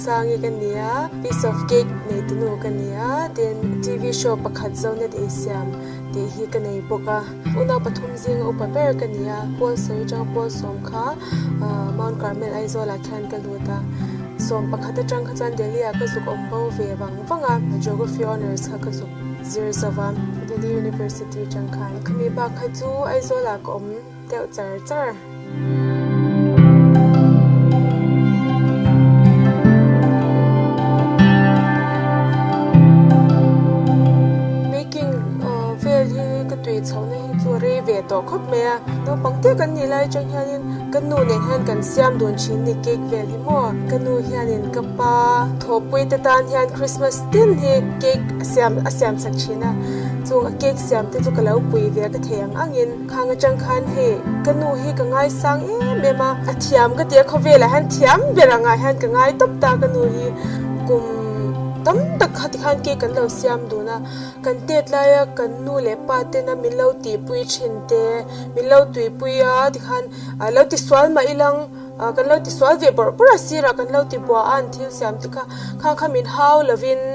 Lalsangi ka ni a, Piece of Cake neitunu ka ni a, tin TV show pakhat Zonet Eisiam tih hi ka nei bawk a. Unau pathum zinga upa ber ka ni a, Paul sawi atanga Paul sawm kha Mount Carmel Aizawl ah khian ka lut a, 11 atang kha chuan Delhi ah ka zuk awm bo ve vang vang a, Geography Honours kha ka zuk zir zo va, Delhi University atang khan khami bak kha chu Aizawl ah ka awm deuh char char. Baking vel hi ka tui chhohna hi chu a rei ve tawh khawp mai a, naupang te kan nih lai atang hianin ka nu nen hian kan siam dun thin ni cake vel hi maw, ka nu hianin ka pa thawhpui te tan hian Christmas tin hi cake a siam a siam sak thin a, chung a cake siam te chu ka lo pui ve a ka thei ang angin. Khang atang khan hei ka nu hi ka ngaisang em em a, a thiam ka ti a, khawvelah hian thiam ber angah hian ka ngai tawp ta ka nu hi kum tam tak kha tikhan cake kan lo siam dun a, kan tet laia kan nu leh pa tena min lo tihpui thin te, min lo tuipui a tikhan lo tisual mah ilang kan lo tisual ve bawrh bawrh a sirah kan lo tibua a an thil siam te kha khang kha min hau lovin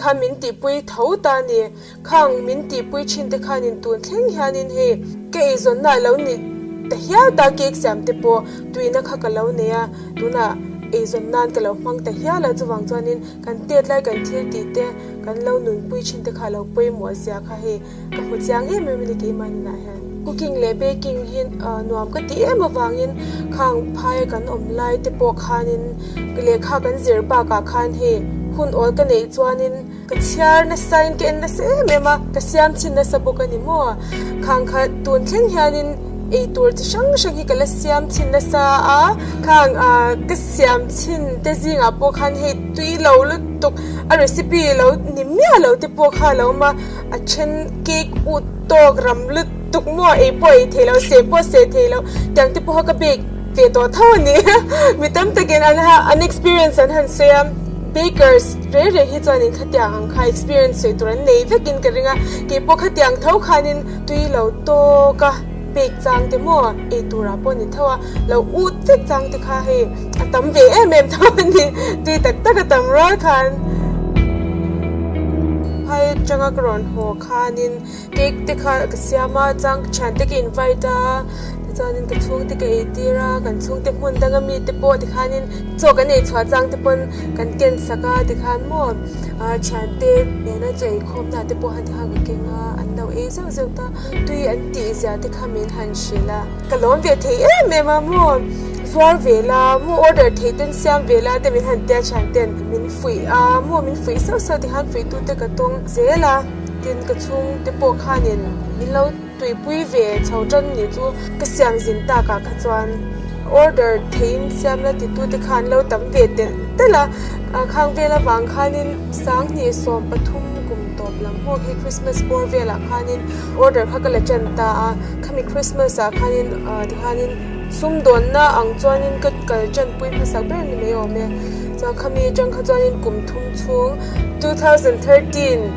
kha min tihpui tho ta a ni. Khang min tihpui thin te khanin tun thleng hianin hei ka eizawnna a lo ni ta hial ta cake siam te pawh tuina kha ka lo nei a, tunah eizawn nan ka lo hmang ta hial a, chuvang chuanin kan tet lai kan thil tih te kan lo nunpui thin te kha a lo pawimawh zia kha hei ka hmu chiang em em a ni keimah nunah hian. Cooking leh baking hi nuam ka ti em avangin khang phaia kan awm lai te pawh khanin lehkha kan zir bakah khan hei hun awl ka neih chuanin Ka chhiar nasa in ka en nasa em em a, ka siam chhin nasa bawk a ni maw? Khang kha tun thleng hianin ei tur chi hrang hrang hi ka la siam chhin nasa a, khang ka siam chhin te zingah pawh khan hei tui lo lutuk a recipe lo ni miah lo te pawh kha a lo awm a, a then cake ut tawk ram lutuk maw ei pawh ei thei lo, seh pawh seh thei lo tiang te pawh kha ka bake ve tawh tho a ni. Mi tam takin an an experience an han sawi a, bakers. Rei rei hi chuanin khatiang ang kha experience sawi tur an nei vekin ka ring a, keipawh khatiang tho khanin tui lo tawk a pek chang te maw ei turah pawh ni tho a, lo ut vek chang te kha hei a tam ve em em tho a ni, tui tak tak a tam rual khan. Phai atanga ka rawn haw khanin cake te kha ka siam a, chang thiante ka invite a, tichuanin ka chhungte ka eitir a, kan chhungte hmun danga mite pawh tikhanin chaw kan ei chhuah chang te pawn kan ken sak a tikhan maw thiante nena chaw eikhawm na te pawh han tikhan ka keng a, an lo ei zeuh zeuh ta, tui an tih zia te kha min han hrilh a, ka lawm ve thei em em a maw zuar ve la maw order theih ten siam ve la te min han tia thianten min fuih a maw min fuih sauh sauh tikhan fuih tu te ka tawng zel a. Tin ka chhungte pawh khanin min lo tuipui ve chho tan nih chu ka siam zin takah kha chuan order theihin siam la titute kha an lo tam ve telh telh a, khang vel avang khanin 2013 kum tawp lam hawk hi Christmas bawr velah khanin order kha ka la tan ta a, khami Christmas ah khanin tikhanin sumdawnna ang chuanin ka kal tanpui hmasak ber ni mai awm e, chuan khami atang kha chuanin kum thum chhung 2013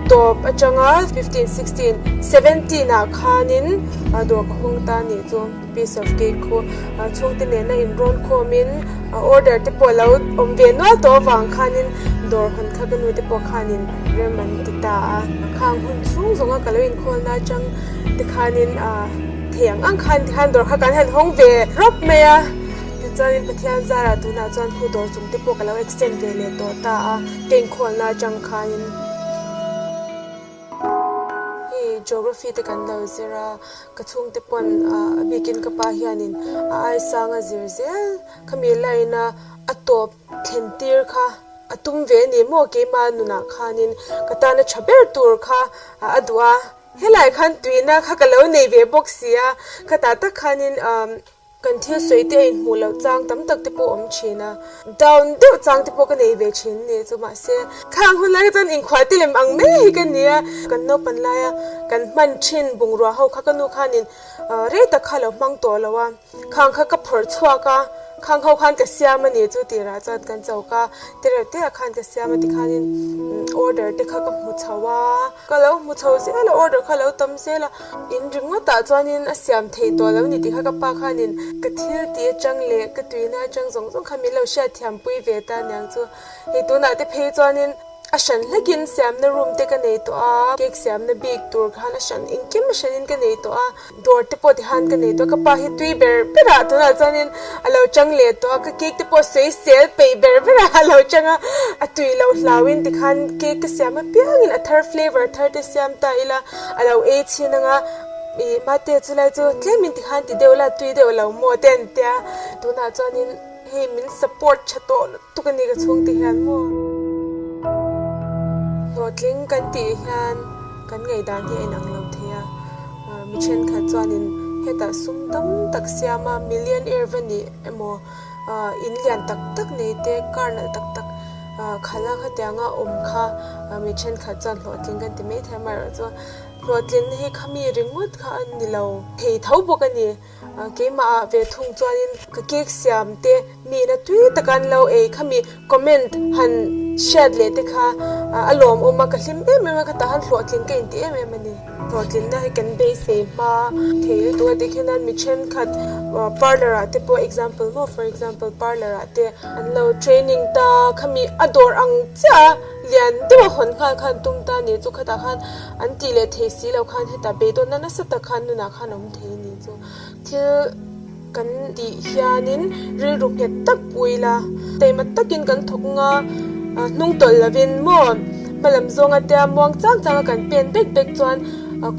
tawp atanga 15, 16, 17 ah khanin dawr ka hawng ta anih chu piece of cake khu chhungte nena inrawn khawmin order te pawh alo awm ve nual tawh avang khanin dawr hawn kha ka nu te pawh khanin rem an ti ta a, khang hun chhung zawnga ka lo inkhawlna atang te khanin thei ang ang khan tikhan dawr kha kan han hawng ve rawp mai a, tichuanin Pathian zarah tunah chuan khu dawr chung te pawh ka lo extend ve leh tawh ta a, ka inkhawlna atang khanin hei geography te kan lo zir a, ka chhungte pawn a bikin ka pa hianin a aisang a zir zel khami line a a tawp thlen tir kha a tum ve a ni maw keimah nunah khanin ka tana tha ber tur kha a duh a. Helai khan tuina kha ka lo nei ve bawk si a, khatah tak khanin kan thil sawi te a inhmuh loh chang tam tak te pawh a awm thin a, down deuh chang te pawh ka nei ve thin a nih chu mahse khang hun lai kha chuan inkhual te lem ang mai hi ka ni a, kan naupan laia kan hman thin bungrua ho kha ka nu khanin rei tak kha a lo hmang tawh lo a, khang kha ka phawrh chhuak a. Khang ho khan ka siam a ni chu tirah chuan kan choka tereuh te ah khan ka siam a tikhanin order te kha ka hmu chho a, ka lo hmu chho zel a order kha a lo tam zel a, in ringawt ah chuanin a siam thei tawh lo ni tih kha ka pa khanin ka thil tih atang leh ka tuina atang zawng zawng kha min lo hriatthiam pui ve ta aniang chu hei tunah te phei chuanin. A hran hlekin siamna room te ka nei tawh a, cake siamna bik tur khan a hran engkim a hranin ka nei tawh a, dawr te pawh tihan ka nei tawh a, ka pa hi tui ber berah tunah chuanin a lo chang leh tawh a, ka cake te pawh sawi sel peih ber berah a lo chang a, a tui loh hlauhin tikhan cake ka siam apiangin a thar flavour thar te siam ta ila a lo ei chhin ang a, ih mate chulai chu tlemin tikhan ti deuh la tui deuh lo maw te an tia, tunah chuanin. Hei min support tha tawh lutuk a ni ka chhungte hian maw. Hlawhtling kan tih hian kan ngaihdan hi a inang lo thei a, mi thenkhat chuanin hetah sum tam tak siam a millionaire va nih emaw in lian tak tak nei te car nalh tak tak khalh a khatianga awm kha mi thenkhat chuan hlawhtling kan ti maithei amaherawhchu hlawhtlinna hi khami ringawt kha a ni lo thei tho bawk a ni. Keimah ah ve thung chuanin ka cake siam te mina tui taka an lo ei khami comment han hriat leh te kha a lawmawm a, ka hlim em em a, khatah han hlawhtling ka inti em em a ni. Hlawhtlinna hi kan beisei hma thei lutuk a tikhian mi thenkhat parlour ah te pawh example maw for example parlour ah te an lo training ta khami a dawr ang chiah a lian deuh a hawn nghal khan tum ta a ni chu khatah khan an tih leh thei si lo khan hetah beidawnna nasa tak khan nunah khan a awm thei a ni chu thil kan tih hianin rilru nghet tak pui la taima takin kan thawk nga hnung tawlh lovin maw hmalam zawnga tia muang chang changa kan pen bek bek chuan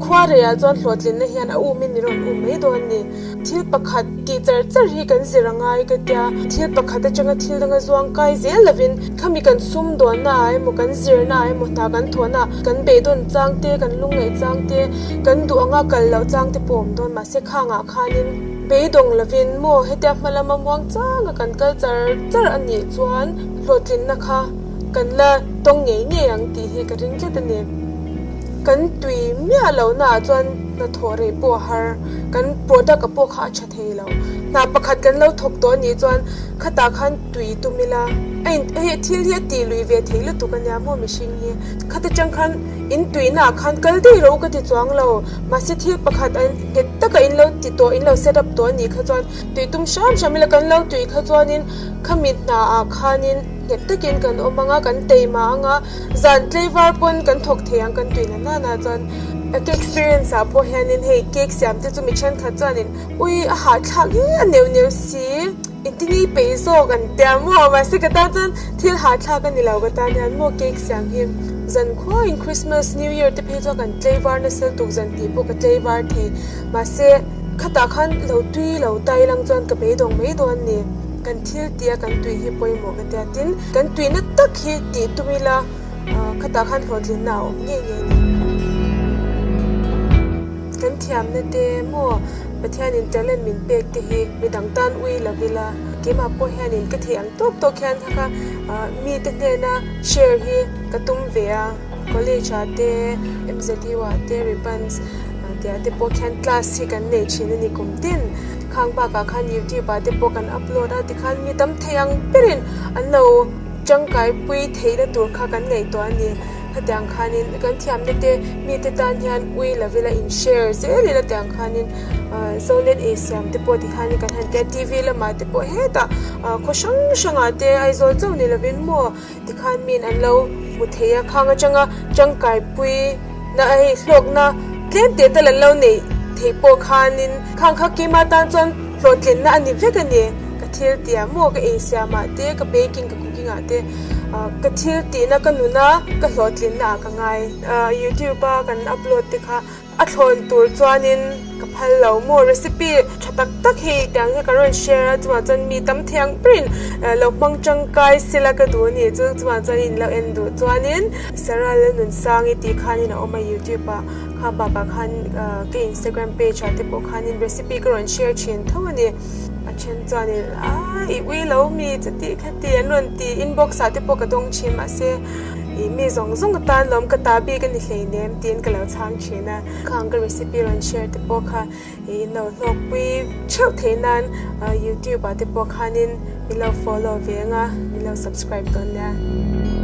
khua reiah chuan hlawhtlinna hian a umin min rawn um mai dawn a ni thil pakhat tih char char hi kan zir a ngai ka tia thil pakhat atanga thil danga zuang kai zel lovin khami kan sum dawnna ah emaw kan zirna ah emaw hna kan thawhna ah kan beidawn chang te kan lungngaih chang te Kan duh anga kal loh chang te pawh awm dawn mahse khangah khanin beidawng lovin maw hetia hma lama muang changa kan kal char char a nih chuan hlawhtlinna kha kan la tawng ngei ngei ang tih hi ka ring tlat a ni. Kan tui miah lohnaah chuan hnathawh rei pawh a har, kan product a pawh kha a tha thei lo. Hna pakhat kan lo thawk tawh a nih chuan khatah khan tui tum ila a in hei thil hi a tih lui ve thei lutuk a nia maw mihring hi khata tang khan In tuihna ah khan kal daih rawh u ka ti chuang lo, mahse thil pakhat an nghet taka in lo ti tawh, in lo set up tawh a nih kha chuan tui tum hram hram ila kan lo tui kha chuanin khami hna ah khanin nghet takin kan awm ang a, kan teima ang a, zan tlaivar pawn kan thawk thei ang kan tuihna nana chuan ka experience ah pawh hianin hei cake siam te chu mi thenkhat chuanin ui a hahthlak e a neuh neuh si. Engtin i peih zawk an tia maw? Mahse ka tan chuan thil hahthlak a ni lo ka tan hian maw cake siam hi zankhua in Christmas, New Year te phei chuan kan tlei var nasa lutuk zan tih pawh ka tlei var thei. Mahse khatah khan lo tui lo tai lang chuan ka beidawng mai dawn ni. Kan thil tia kan tui hi pawimawh ka tia tin kan tuihna tak hi tih tum ila khatah khan hlawhtlinna a awm ngei ngei a ni. Kan thiamna te maw Pathianin talent min pek te hi midang tan ui lo ila, keimah pawh hianin ka theih ang tawk tawk hian kha kha mite hnena share hi ka tum ve a, college ah te, MZU ah te, Ribbons tih ah te pawh khian class hi kan nei thin a ni kum tin. Khang bakah khan YouTube ah te pawh kan upload a tikhan mi tam thei ang berin an lo tangkai pui theihna tur kha kan ngaihtuah a ni. Hetiang khanin kan thiamna te mite tan hian ui lo ila in share zel ila tiang khanin Zonet ei siam te pawh tikhanin kan han tia TV lamah te pawh hetah khaw hrang hrangah te Aizawl chauh ni lovin maw tikhan miin an lo hmu thei a khang atanga tangkai pui na hei hlawkna tlem teh tal an lo neih theih pawh khanin khang kha keimah tan chuan hlawhtlinna a ni vek a ni ka thil tih ah maw ka ei siamah te ka baking ka cooking ah te. Ka thil tihna ka nuna ka hlawhtlinna ah ka ngai. Youtube a kan upload te kha a thlawn tur chuanin ka phal lo maw recipe tha tak tak hei tiang hi ka rawn share a chuvang chuan mi tam thei ang berin lo hmang tangkai sela ka duh a ni chu chuvang chuan in lo en duh chuanin Sarah Lalnunsangi tih khanin a awm a youtube ah kha bakah khan ka instagram page ah te pawh khanin recipe ka rawn share thin tho a ni. A then chuanin a i ui lo mi chuti khati an rawn ti inbox ah te pawh ka dawng thin mahse. Ih mi zawng zawng atan lawm ka ta bik a ni hleinem tiin ka lo chhang thin a. Khang ka recipe rawn share te pawh kha ih in lo hlawkpui theuh theih nan youtube ah te pawh khanin min lo follow ve ang a, min lo subscribe dawn nia.